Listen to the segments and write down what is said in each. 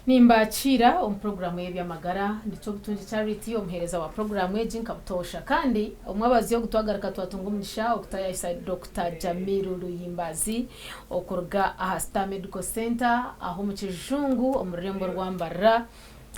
Nimbakiira omu puroguraamu y'eby'amagara. Ndi Kyobutungi Charity, omuheereza wa puroguraamu egi nka butoosha. Kandi omwabazyo ogu twagaruka twatunga omugisha okutayayisa Dokita Jamiru Luyimbazi okuruga aha Star Medical Centre aha omu Kijungu omu rurembo rwa Mbarara.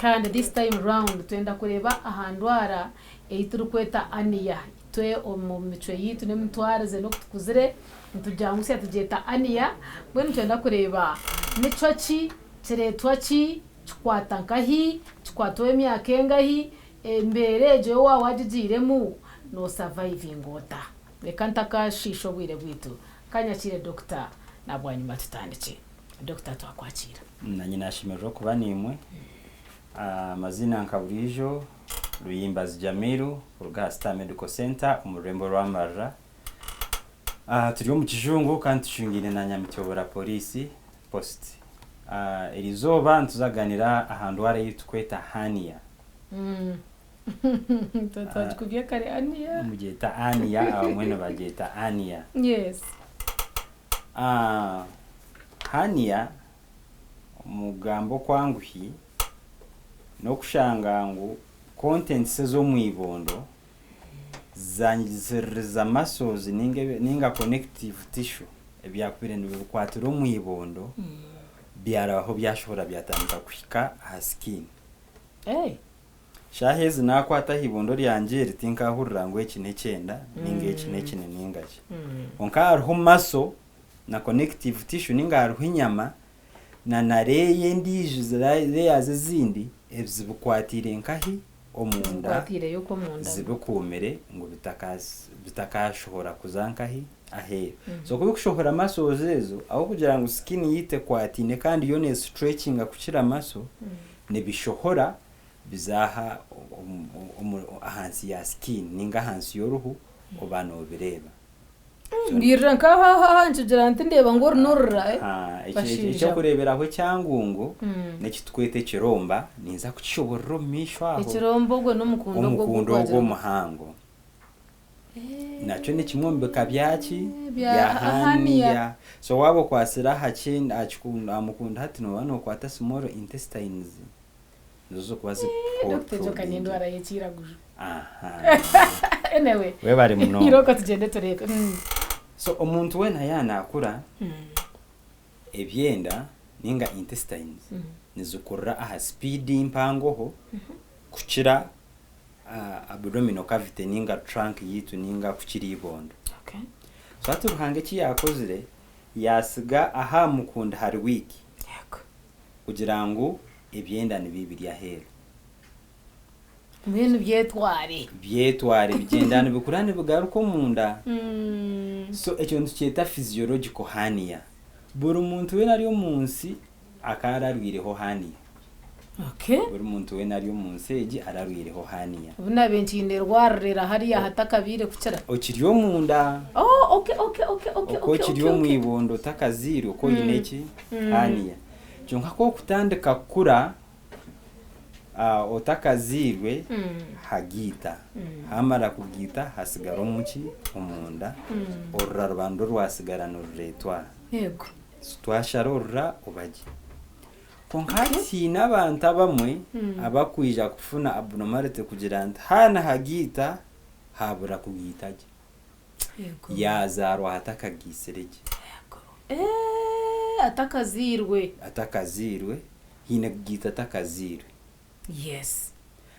Kandi this time round twenda kureeba aha ndwara ei turikweta Hernia. Itwe omu micwe yaitu n'emitwarize n'oku tukuzire nitugyangutsya tugyeta Hernia. Mbwenu nitwenda kureeba nikyo ki? Kireetwa ki? Kikwata nkahi? Kikwata ow'emyaka engahi? Embeera egyo yo waaba waagigiiremu noosavaivinga ota? Reka ntakashiisha obwire bwaitu, ka nyakiire Dokita na bwanyima tutandikye. Dokita twakwakiira. Nanye nashemererwa okuba naimwe. Amaziina nka buriijo, Luyimbazi Jamiru kuruga aha Star Medical Centre omu rurembo rwa Mbarara. Turi omu kijungu kandi tushungaine na Nyamityobora Police Post. Erizooba nituza kuganira aha ndwara ei turikweta hernia. Twagikubye kare hernia. Mugyeta hernia abamwe nibagyeta hernia. Yes. Hernia omu kugamba okwanguhi n'okushanga ngu contents ez'omu ibondo zangiziririza muscles ninga connective tissue ebyakubaire nibikwatira omu ibondo byarabaho byashohora byatandika kuhika aha skin. Shaaha ezi naakwata aha ibondo ryangye eri tinkahurira ngu eki n'ekyenda ninga eki n'ekine ninga ki. Kwonka hariho muscle na connective tissue ninga hariho enyama na na layer endiijo layers ezindi ezibikwatiire nkahi? Omunda zibikuumire ngu bitakashohora kuza nkahi? Aheeru. So ku bikushohora muscles ezo ahabw'okugira ngu skin yaitu ekwataine kandi yo ne stretchinga kukira muscle, nibishohora biza aha ahansi ya skin ninga ahansi y'oruhu oba nobireeba. Mbwirira nk'aha nkigira nti ndeeba ngu oru n'orura bashaija. Eky'okureeberaho ekyangungu n'ekiturikweta ekiromba, ninza kukishoboorora omu maisho aho. Ekiromba ogwo n'omukundo ogwo Omukundo ogwo omuhango. Nakyo ni kimwe omu bika byaki? Bya hernia. So waaba okwatsire aha aha mukundo hati nooba nookwata small intestines nizo zirikuba ziri Dokita egyo ka n'endwara y'ekiraguju. Aha. Anyway, Webare munonga. Irooko tugyende tureebe. So omuntu weena yaaba naakura, ebyenda ninga intestines nizikurira aha speed mpangoho kukira abdominal cavity ninga trunk yaitu ninga kukira eibondo. So hati Ruhanga eki yaakozire, yaatsiga aha mukunda hari weak kugira ngu ebyenda nibibe biri aheeru. Mbwenu byetware. Byetware bigyenda nibikura nibigaruka omunda. So ekyo nitukyeta physiological hernia. Buri muntu weena ari omu nsi akaba ararwireho hernia. Okay. Buri muntu weena ari omu nsi egi ararwireho hernia. Obu naabaire nkiine rwarira hariya hatakabaire kukira. Okiri omunda. Oh, okay, okay, okay, okay, Oku okay, okiri okay, omu okay. ibondo otakazairwe oku oine ki? Hernia. Kyonka ku okutandika kukura Otakazairwe hagiita, hamara kugiita hasigara omuki omunda, orura ruba nirwo rwasigara nirureetwa. Twashara orura oba gye. Kwonka hati haine abantu abamwe abakwija kufuna abnormality kugira nti haana hagiita habura kugiita gye. Yaazaarwa hatakagiitsire gye. Atakazairwe. Atakazairwe, haine kugiita atakazairwe. Yes.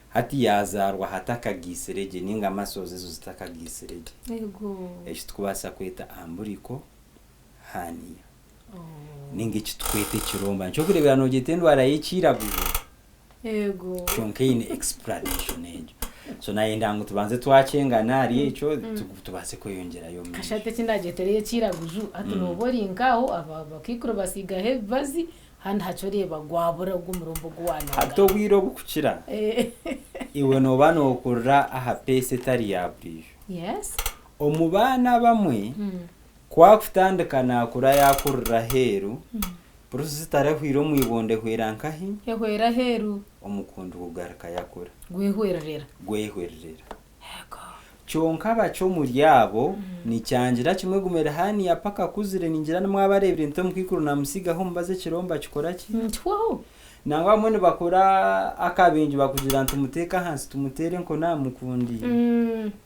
Hati yaazaarwa hatakagiitsire gye nainga muscles ezo zitakagiitsire gye. Yego. Eki turikubaasa kweta umbilical hernia. Nainga eki turikweta ekiromba. Nikyo orikureebera noogyeta endwara y'ekiiraguju. Yego. Kyonka eine explanation egyo. So nayenda ngu tubanze twakyengana ahari ekyo tubaase kweyongyerayo omu Kasha maisho. hati eki ndagyetereyo ekiraguju hati nooba ori nk'aho abakaikuru basiigaho ebibazi handi hakye oreeba gwabura ogwo omurombo ogu Hati waanooga. obwire obukukira iwe nooba nookurira aha pace etari ya buriijo. Yes. Omu baana abamwe ku akutandika naakura yaakurira aheeru, Process etarahweire omu ibondo ehwera nkahi? Ehwera aheeru. Omukundi gugaruka yakura. Gwehwererera. Gwehwererera. Yego. Kyonka abakye omuri abo nikyangira kimwe gumire hernia paka akuzire ningira nimwabareebire nti omukaikuru namusiigaho omubazi ekiromba kikora ki? Nikihwaho. Nangwa abamwe nibakora akabingi bakugira ngu tumuteeke ahansi tumuteere enkoni aha mukundi.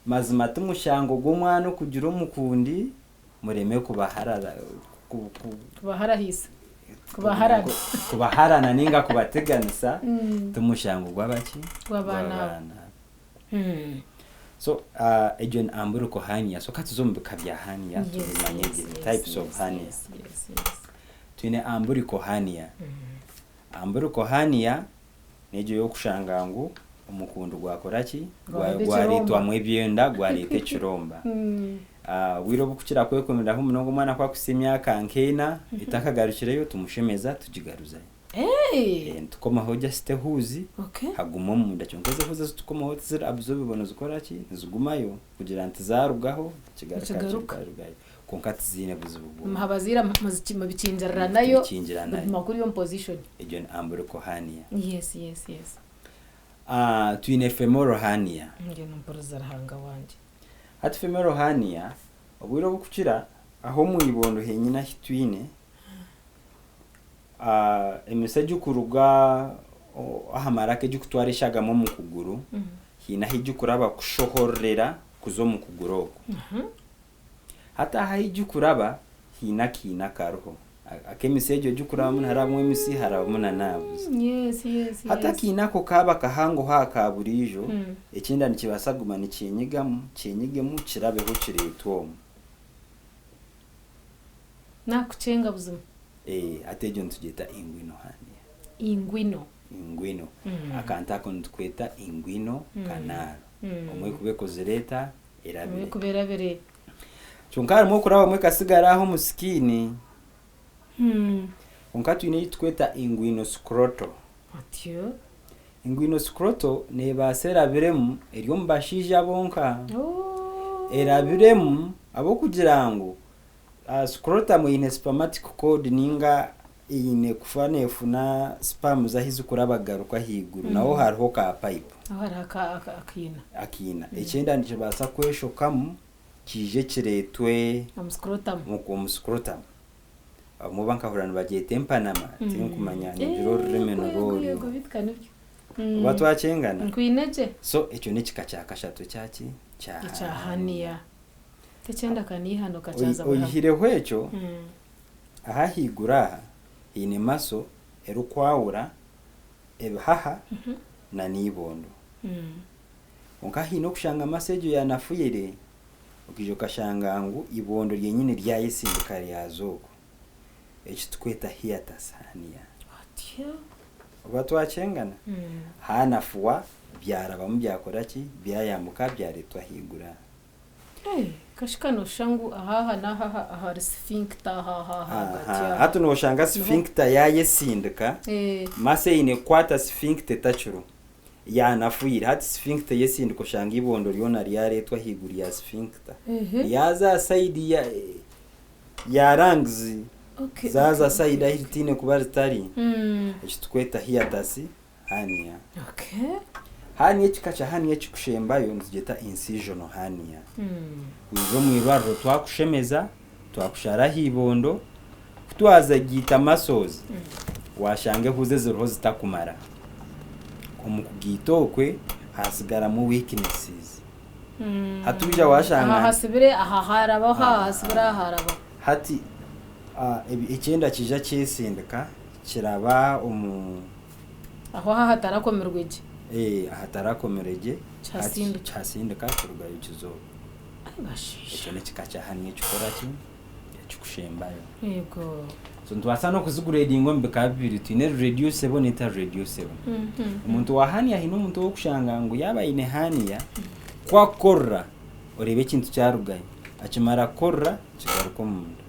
Mazima ti mushango gw'omwana okugira omukundi mureme kubaharara ku ku Kubaharahiisa. Kubaharana. Kubaharana ninga kubateganisa ti mushango gw'abaki? Gw'abaana abo. So egyo ni umbilical hernia. So ka tuze omu bika bya hernia tubimanye gye, types of hernia. Twine umbilical hernia. Umbilical hernia n'egyo ey'okushanga ngu omukundi gwakora ki? Gwareetwamu ebyenda gwareeta ekiromba. Obwire obukukira kwekumiraho munonga omwana ku akuhitsya emyaka nk'ena etakagarukireyo tumushemeza tugigaruzayo. Nitukomaho just ehuuzi haguma omunda kyonka ezo ehuuzi ezi tukomaho tiziri absorbable nizikora ki? Nizigumayo kugira ngu tizarugaho kigaruka kigarukayo kwonka tiziine buzibu bwona. Muha abazaire mubikingirira nayo biguma kuri omu position. Egyo ni umbilical hernia. Yes yes yes. Twine femoral hernia. Mbwenu mpuriza Ruhanga wangye. Hati femoral hernia obwire obukukira aho omu ibondo henyine ahi twine Emisi egikuruga aha maraka egikutwara eshagama omu kuguru, haine ahu egikuraba kushohorera kuza omu kuguru okwo. Hati aho ahu egikuraba haine akaina akariho ak'emisi egyo egikurabamu niharabamu emisi harabamu na nerves. Hati akaina ako kaaba kahangoho aha ka buriijo, ekyenda nikibaasa kuguma nikyenyigamu kyenyigemu kirabeho kireetwe omu. Naakukyenga buzima. Ee, hati egyo nitugyeta inguinal hernia. Inguinal. Inguinal. Akantu ako nitukweta inguinal canal. Omwe ekuba ekozire eta? Erabire. Omwe ekuba erabire. Kyonka harimu okurabamu ekasigara aho omu skin. Kwonka twine ei tukweta inguinoscrotal. Otyo. Inguinoscrotal neebaasa erabiremu eri omu bashaija bonka. Erabiremu ahabw'okugira ngu Scrotum eine spermatic cord ninga eine kufa nefuna sperms ahi zikuraba kugaruka ahaiguru naho hariho ka pipe. Naho hariho akaina. Akaina. Ekyenda nikibaasa kweshokamu kiije kireetwe Omu scrotum. Omu scrotum. Abamwe oba nkahurira nibagyeta empanama tinkumanya ningira orurimi nirwo oryo. Yego yego beitu ka nibyo. Oba twakyengana? Nkwine gye. So ekyo nekika kya kashatu ekyaki? Ekya hernia. Tekyenda ka n'eihano kakyaza buhabo. Oihireho ekyo, aha ahaiguru aha haine maso erikwawura ebihaha na n'ibondo. Kwonka haine okushanga maso egyo yanafwire, okaija okashanga ngu ibondo ryenyini ryayesindika ryaza okwo. Eki tukweta hiatus hernia. Oba twakyengana? Hanafuwa byarabamu byakora ki? Byayambuka byareetwa ahaiguru aha. Kashika noshusha ngu aha aha n'aha aha ahari sphincter aha aha aha ahagati aha. Hati noshanga sphincter yayesindika, muscle eine kukwata sphincter etakiriho, yanafwire. Hati sphincter eyesindika oshanga eibondo ryona ryaretwa ahaiguru ya sphincter. Ryaza aha side ya ya lungs, zaza side ahu ritaine kuba ritari, eki tukweta hiatus Hernia. Hernia ekika kya hernia ekikushembayo nitugyeta incisional hernia. Waija omu irwariro twakushemeza, twakushara aha ibondo, ku twaza kugiita muscles, washanga ehuuzi eziriho zitakumara. Omu kugiita okwe hasigaramu weaknesses. Hati waija washanga. Aha hasibire aha harabaho, aha hasibire aha harabaho. Hati ekyenda kiija kyesindika kiraba omu. Aho aha hatarakomirwe gye. Ee, ahatarakomirwe gye. Kihasindika. Kihasindika kirugayo kizooba. Ai bashaija. Ekyo n'ekika kya hernia ekikora ki? Ekikushembayo. Yego. So nitubaasa n'okuzigureedinga omu bika bibiri, twine reducible n'etari reducible. Omuntu wa hernia haine omuntu ou orikushanga ngu yaaba aine hernia, ku akukorora oreeba ekintu kyarugayo, akimara kukorora kigaruka omunda.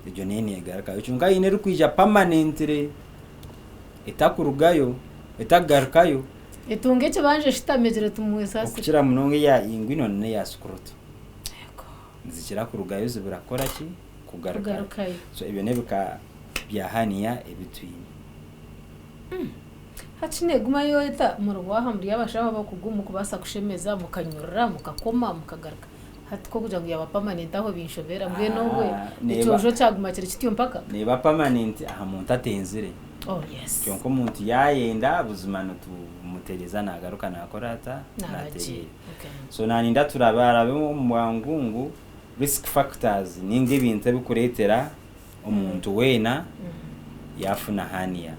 Egyo neyo negarukayo kyonka haine erikwija permanently etakurugayo etakugarukayo. Etunga ekibanja eshutami egira eti mwesasire. Okukira munonga eya inguinal neya scrotal nizikira kurugayo zibura kukora ki? Kugarukayo. So ebyo nebika bya hernia ebi twine. Hati negumayo eta murwaha muri abashaho abakugu mukubaasa kushemeza mukanyurura mukakoma mukagaruka. Hati ku okugira ngu yaaba permanent aho binshobera mbwenu obwe Ah, neeba- ekyojo kyaguma kiri kityo mpaka? Neeba permanent aha muntu atenzire. Oh yes. Kyonka omuntu yaayenda buzima nitumutereeza naagaruka naakora ata? Naaba gye. Naatereera. Okay. So naaninda turabarabe omu bwangu ngu risk factors ninga ebintu ebikureetera omuntu weena yaafuna hernia.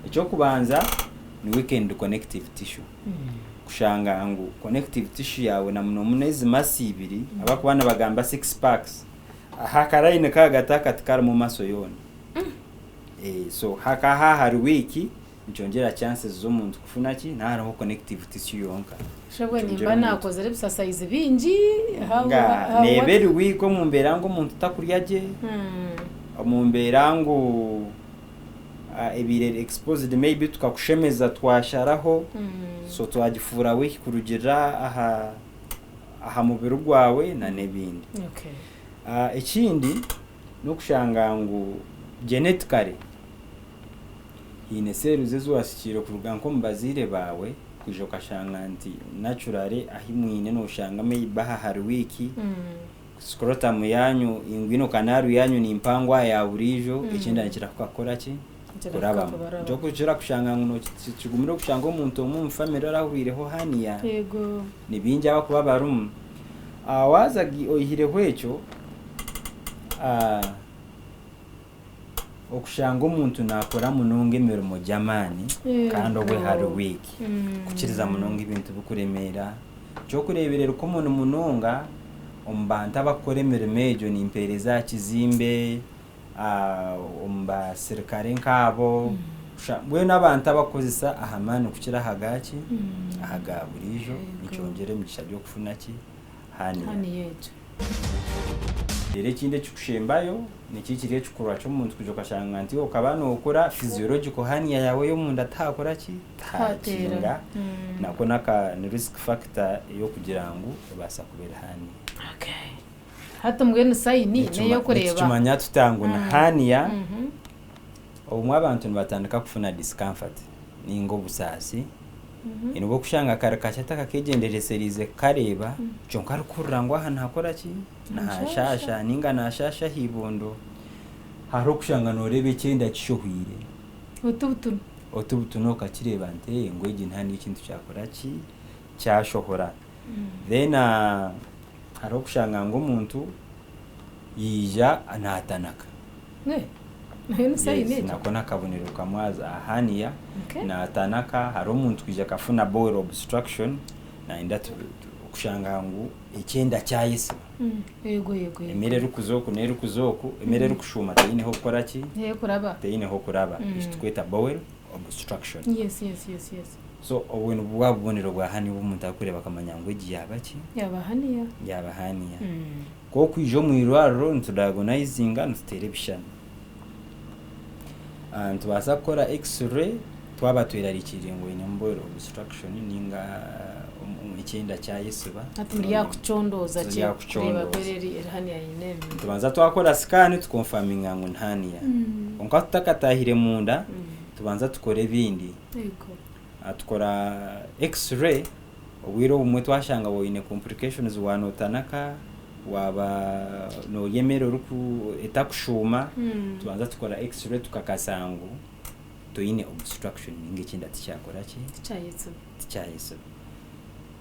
Eky'okubanza ni weakened connective tissue. Kushanga ngu connective tissue yaawe na muno muno ezi muscle ibiri abakuba nibagamba six packs, aha akarayini k'ahagati aka tikarimu muscle yoona. So haka haaba hari weak nikyongyera chances z'omuntu kufuna ki, naaba hariho connective tissue yonka. Shobwe Nikyongyera nimba omuntu. nakozire ebisasayizi bingi how, Nga how, neeba what? eri weak omu mbeera ngu omuntu takurya gye, omu mbeera ngu ebaire eri exposed maybe tukakushemeza twasharaho, so twagifuura weak kurugiirira aha aha mubiri gwawe na n'ebindi. Okay. Ekindi n'okushanga ngu genetically haine cells ezi waasikiire kuruga nk'omu bazaire baawe kwija okashanga nti naturally ahi mwine nooshanga maybe aha hari weak, scrotum yaanyu ingwino canal yaanyu ni mpango aha ya buriijo, ekyenda nikirahuka kukora ki? Nikirahuka Kurabamu. kubarabamu. Nikyo okukira kushanga ngu kigumire okushanga omuntu omwe omu family orahuriireho hernia. Yego. Ni baingi abakuba barimu. Waaza oihireho ekyo, okushanga omuntu naakora munonga emirimo gy'amaani kandi obwe hari weak, kukiriza munonga ebintu bikuremeera. Eky'okureeberera common munonga omu bantu abakukora emirimo egyo nimpeereza aha kizimbe, omu basirikare nk'abo, mbwenu abantu abakukozesa aha maani kukira aha gaki, aha ga buriijo, nikyongyera emigisha gy'okufuna ki? Hernia. Hernia egyo. Reero ekindi ekikushembayo nikyo kiri ekikorwa ky'omuntu kwija okashanga nti okaba nookura physiological hernia yaawe ey'omunda tihaakora ki? Tihakinga. Nako naka ni risk factor ey'okugira ngu ebaasa kuba eri hernia. Okay. Hati mbwenu sayini n'ey'okureeba. Nitukimanya tuta ngu ni hernia? Obumwe abantu nibatandika kufuna discomfort ninga obusaasi. Nibwo orikushanga kari kakye atakakegyenderesereize kukareeba kyonka arikuhurira ngu aha nihakora ki? Nihashaasha ninga nashasha aha ibondo. Hariho okushanga noreeba ekyenda kishohwire. Otubutunu. Otubutunu okakireeba nti ngu egi hernia ekintu kyakora ki? Kyashohora. Then hariho okushanga ngu omuntu yaija natanaka. Nayo ni sayini Yes, egyo? nako n'akabonero kamwe aha hernia. Okay. Natanaka, hariho omuntu kwija akafuna bowel obstruction, nayenda okushanga ngu ekyenda kyayesiba. Yego, yego, yego. Emere erikuza oku n'erikuza oku, emere erikushuuma teyine h'okukora ki? Teyekuraba. Teyine h'okuraba. Eki tukweta bowel obstruction. Yes. So obwo nibwo bwa bubonero bwa hernia obu omuntu arikureeba akamanya ngu egi yaaba ki? Yaaba hernia. Yaaba hernia. Ku okwija omu irwariro nitudiagonizinga nituteera ebishushani. Nitubaasa kukora x-ray twaba twerarikiriire ngu oinemu bowel obstruction ninga ekyenda kyayesiba. Hati muri yakucondooza Turi gye kureeba yakucondooza. ku eri hernia eine. Nitubanza twakora scan tukonfaminga ngu ni hernia. Kwonka tutakataahire munda, tubanza tukora ebindi. Yego. Tukora x-ray, obwire obumwe twashanga waaba oine complications waaba nootanaka, waaba noorya emere oriku etakushuuma, tubanza tukora x-ray tukakasa ngu toine obstruction ninga ekyenda tikyakora ki? Tikyayesiba. Tikyayesiba.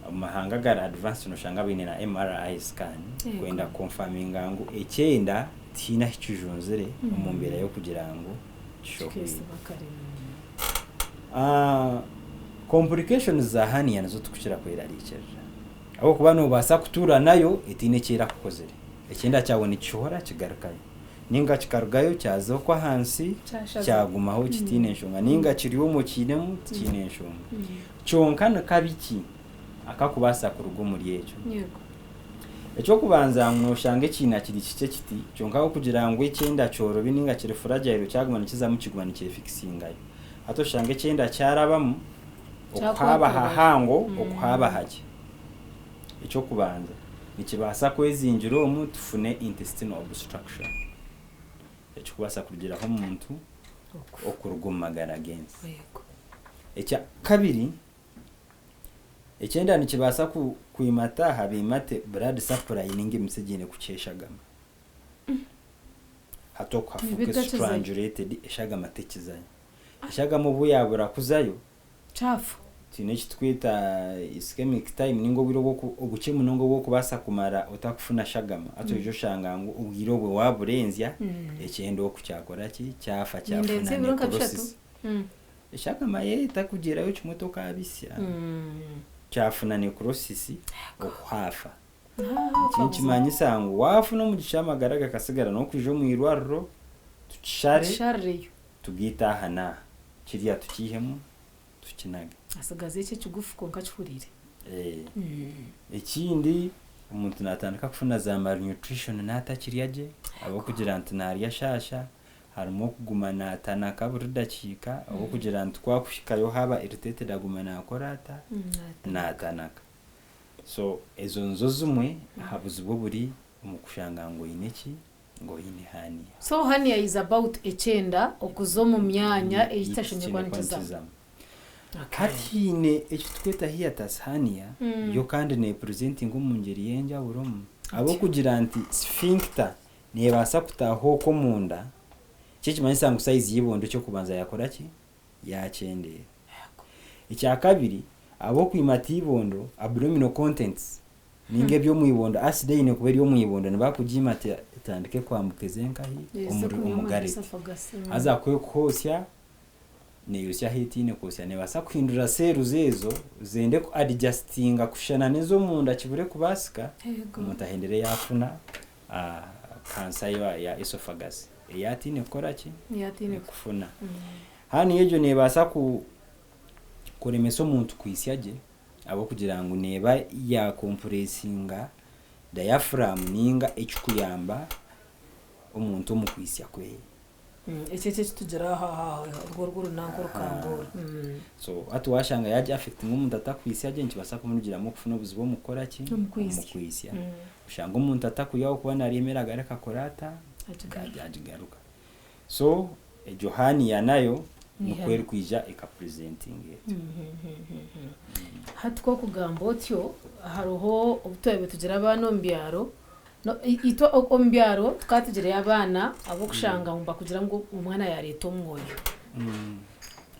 Omu mahanga agari advanced noshanga baine na MRI scan Yego. kwenda kukonfaminga ngu ekyenda tihaine ahu kijunzire omu mbeera y'okugira ngu kishohwire. Kikesiba kare. Complications za hernia nizo tukukira kwerarikirira ahabw'okuba noobaasa kutuura nayo etaine eki erakukozire. Ekyenda kyawe nikishohora kigarukayo ninga kikarugayo kyaza okwo ahansi Kyashaza. kyagumaho kitaine nshonga ninga kiri omwo kiinemu tikiine nshonga. Kyonka ni kabi ki akakubaasa kuruga omuri ekyo? Yego. Eky'okubanza ngu nooshanga ekiina kiri kikye kiti kyonka ahabw'okugira ngu ekyenda kyorobi ninga kiri fragile kyaguma nikizamu kiguma nikyefikisingayo. Hati oshanga ekyenda kyarabamu okuhaaba Kyakwatirwayo. hahango okuhaaba hakye. Eky'okubanza nikibaasa kwezingira omu tufune intestinal obstruction ekikubaasa kurugiraho omuntu Okufa. okuruga omu magara g'ensi. Yego. Ekya kabiri, ekyenda nikibaasa kwimata aha biimate blood supply ninga emitsi egiine kukyeshagama. Hati oku hafuuka Ebitakizayo. strangulated eshagama tekizayo. Eshagama obu yaabura kuzayo, Kyafa. Twine eki turikweta ischemic time ninga obwire obukye munonga obu orikubaasa kumara otarikufuna shagama. Hati oija oshanga ngu obwire obwo waaburenzya, ekyenda oku kyakora ki? Kyafa Nindeetsa kyafuna ebiro nka bishatu. necrosis. Eshagama yo etakugyerayo kimwe tokaabisya, kyafuna necrosis oku haafa. Eki nikimanyisa ngu waafuna omugisha amagara gakasigara n'okwija omu irwariro tukishare, Tukisharireyo. tugaite aha n'aha, kirya tukiihemu tukinage. Asigaze ekye ekigufu kwonka akihuriire. Ekindi omuntu natandika kufuna za malnutrition natakirya gye ahabw'okugira nti narya shasha, harimu okuguma natanaka buri dakiika ahabw'okugira nti ku akuhikayo haaba irritated aguma nakora ata? Natanaka. So ezo nizo zimwe aha buzibu oburi omu kushanga ngu oine ki? Ngu oine hernia. So hernia is about ekyenda okuza omu myanya ei kitashemereire kuba nikizamu. Hati haine eki turikweta hiatus hernia, yo kandi neepurezentinga omu ngyeri y'enjawulo omu. Ahabw'okugira nti sphincter neebaasa kutaaha okwo omunda, eki nikimanyisa ngu sayizi y'eibondo eky'okubanza yaakora ki? Yaakyendeera. Ekyakabiri, ahabw'okwimata eibondo, abdominal contents, Ninga eby'omu ibondo, acid eine kuba eri omu ibondo nibakugiimata etandike kwambuka eze nkahi? Eze Omuri kunywa omu omu gareti. esophagus. Haza ku ekuhosya, neyosya ahu etaine kwosya. Nebaasa kuhindura cells ezo zende ku adjustinga kushushana n'ez'omunda kibure kubaasika, Yego. omuntu ahendere yaafuna cancer ya esophagus ei ataine kukora ki? Ei ataine kufuna. Hanu egyo nebaasa ku kuremesa omuntu kwitsya gye. Ahabw'okugira ngu neeba yaakompuresinga diaphragm ninga ekikuyamba omuntu omu kwitsya kwe. Eki eki ekitugira aha aha orwo orwo orunanka orukangura. So hati waashanga yaagi affectinga omuntu atakwitsya gye nikibaasa kumurugiramu okufuna obuzibu omu kukora ki? Omu kwitsya. Omu kwitsya. Oshange omuntu atakurya ahabw'okuba naarya emere agaruka akore ata? Agigaruka. Agigaruka. So egyo hernia nayo Ni nikwo hernia. erikwija ekapurezentinga etyo. Hati ku okugamba otyo, hariho obu twabaire tugira abaana omu byaro, no- i- itwe o- omu byaro tukaba tugirayo abaana ab'okushanga ngu nibakugira ngu omwana yaareeta omwoyo.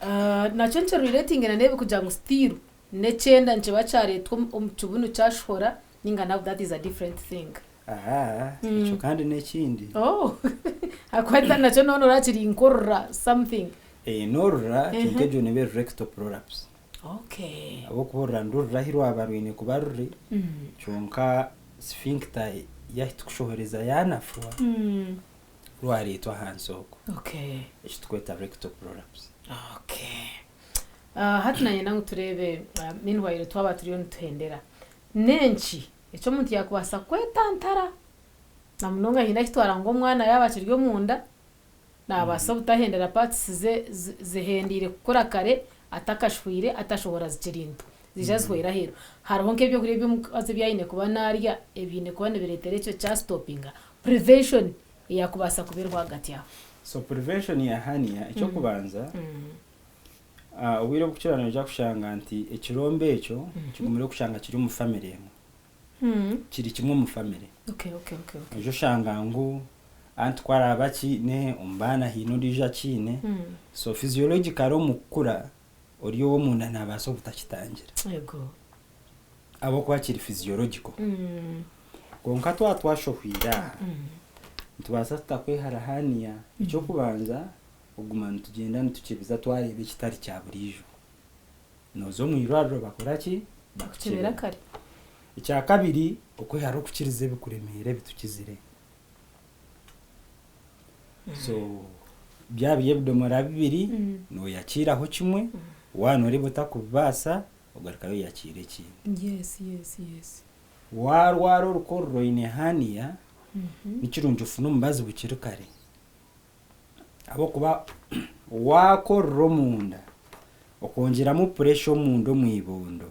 Ah, nakyo nikirelatinga n'ebi kugira ngu still n'ekyenda nikiba kyareetwa omu omu kibunu kyashohora ninga now that is a different thing. Aha, ekyo kandi n'ekindi. Oh, ahakuba nakyo noona oraba kiri nk'orura something. Eh, n'orura kyonka egyo neeba eri rectal prolapse. Okay. Ahabw'okuba orura nirurura ahu rwaba rwine kuba ruri, kyonka sphincter y'ahu turikushohoreza yaanafuha, rwareetwa ahansi okwo. Okay. Eki turikweta rectal prolapse. Okay. Ah, hati nanyenda ngu tureebe ah, meanwhile twaba turiyo nituhendera. N'enki Eki omuntu yaakubaasa kwetantara, na munonga haine ahu twara ngu omwana yaaba akiri omunda, naabaasa obutahendera parts ze zihendeire kukura kare atakashweire atashohora zikiri nto, ziija zihwera aheeru. Hariho nk'ebyokurya ebi omukazi ebi aine kuba naarya ebiine kuba nibireetera ekyo kyasitopinga, prevention eyaakubaasa kuba eriho ahagati aho. So prevention ya hernia, eky'okubanza, Obwire obukukira noija kushanga nti ekirombe ekyo kigumire kushanga kiri omu family emwe. Kiri kimwe omu family. Noija oshanga ngu anti ku araabe akiine, omu baana haine ondiijo akiine. So physiologically omu kukura, ori ow'omunda naabaasa obutakitangira. Ahabw'okuba kiri physiological. Kwonka twaba twashohwire aha, nitubaasa tuta kwehara hernia? Eky'okubanza, Okuguma nitugyenda nitukyebeza twareeba ekitari kya buriijo. Nooza omu irwariro bakora ki? Bakukyebera kare. Ekya kabiri, okwehara okukiriza ebikuremeera ebitukizire. So byaba biri ebidomora bibiri, nooyakiiraho kimwe, waaba nooreeba otakubibaasa, ogarukayo oyakiira ekindi. Yes, yes, yes. Waarwara orukorora oine hernia, ni kirungi ofune omubazi bukiri kare. Ahabw'okuba waakorera omunda okongyeramu puresha omunda omu ibondo,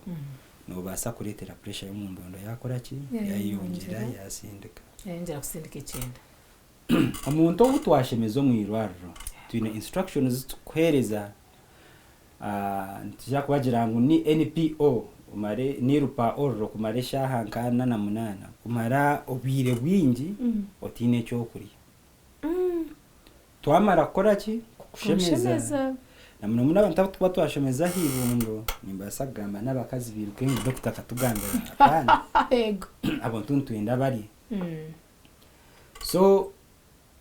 noobaasa kureetera puresha y'omu ibondo yaakora ki? Yaayeyongyera yaasindika. Yayongyera kusindika ekyenda. Omuntu ou twashemeza omu irwariro, twine instructions ezi turikukuheereza, nituza kubagira ngu ni NPO omare nil per oral kumara eshaaha nka ana na munaana, kumara obwire bwingi otaine ekyokurya. Twamara kukora ki? Kukushemeza. Na muno muno abantu abu tukuba twashomeza aha ibondo, nimbaasa kugamba n'abakazi bairuke ngu dokita akatugambira apaana. Yego. Abantu nitwenda barye. So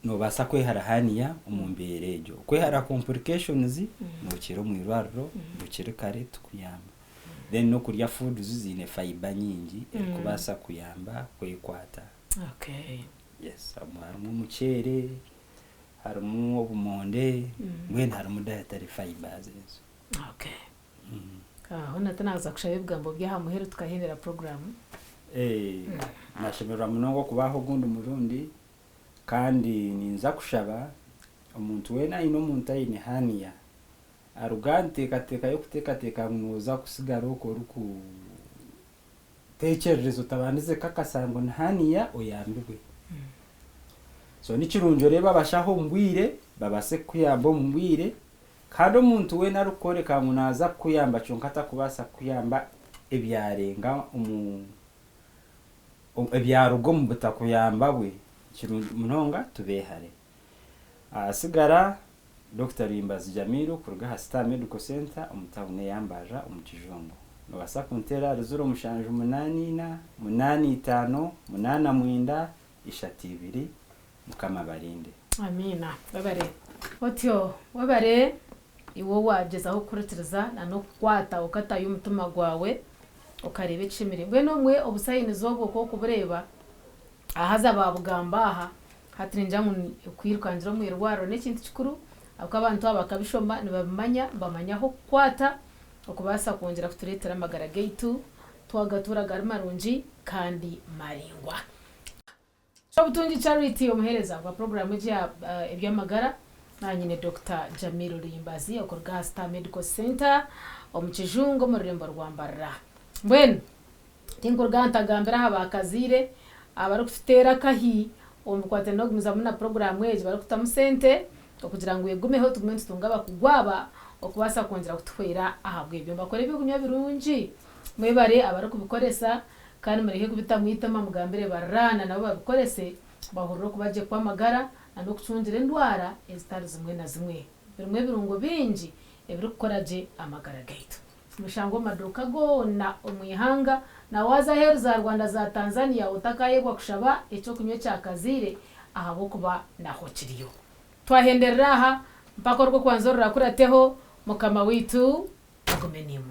noobaasa kwehara hernia omu mbeera egyo. Okwehara complications, nookira omu irwariro bukiri kare tukuyamba. Then n'okurya foods ziine fibre nyingi erikubaasa kuyamba kwekwata. Okay. Yes, harimu omuceere, harimu obumonde, mbwenu harimu dietary fibres ezo. Okay. Aho nati naaza kushaba ebigambo by'aha muheru tukahendera puroguraamu. Eh, nashemererwa munonga okubaho ogundi murundi kandi ninza kushaba omuntu weena aine omuntu aine hernia aruga aha nteekateeka y'okuteekateeka ngu nooza kusigara okwo orikuteekyerereza otabandize kukakasa ngu ni hernia oyambibwe. So ni kirungi oreebe abashaho omu bwire babaase kukuyamba omu bwire kandi omuntu weena arikukworeka ngu naaza kukuyamba kyonka atakubaasa kukuyamba ebyarenga omu ebyaruga omu butakuyamba bwe kirungi munonga tubeehare. Ahasigara Dokita Luyimbazi Jamiru kuruga aha Star Medical Centre omu tauni eya Mbarara omu Kijungu. Nobaasa kunteera ahari 0784 85 89 32. Mukama abarinde. Amiina. Webare. Otyo webare iwe owagyezaho kuhurikiriza na n'okukwata okatayo omutima gwawe okareeba ekishemire. Mbwenu obumwe obusayinizi obwo ku orikubureeba haza baabugamba aha, hati ningira ngu kwirukangira omu irwariro n'ekintu kikuru ahabw'okuba abantu aba bakabishoma nibabimanya, nibamanya ah'okukwata okubaasa kwongyera kutureetera amagara gaitu twagatuura gari marungi kandi maraingwa. Kyobutungi Charity omuheereza wa puroguraamu egi eya eby'amagara naanye nyine Dokita Jamil Luyimbazi okuruga aha Star Medical Centre omu Kijungu omu rurembo rwa Mbarara. Mbwenu tinkuruga aha ntagambire aha baakazaire abarikututeera akahi omu bikwatiraine n'okugumizamu na puroguraamu egi barikutamu sente okugira ngu egumeho tugume nitutunga abakugu aba okubaasa kwongyera kutuhwera ahabw'ebyo. Nibakora eby'okunywa birungi mwebare abarikubikoresa Kandi mureke kubitamu eitima mugambire bariraana nabo babikorese bahurire okuba gye kw'amagara na n'okucungira endwara ezitari zimwe na zimwe. Birimu ebirungo bingi ebirikukora gye amagara gaitu. Nibishangwa omu maduuka goona omu ihanga na waaza aheeru za Rwanda za Tanzania otakaayebwa kushaba eky'okunywa ekya Kazaire ahabw'okuba naho kiriyo. Twahenderera aha mpaka orw'okwanza orurakurateho Mukama waitu agume naimwe.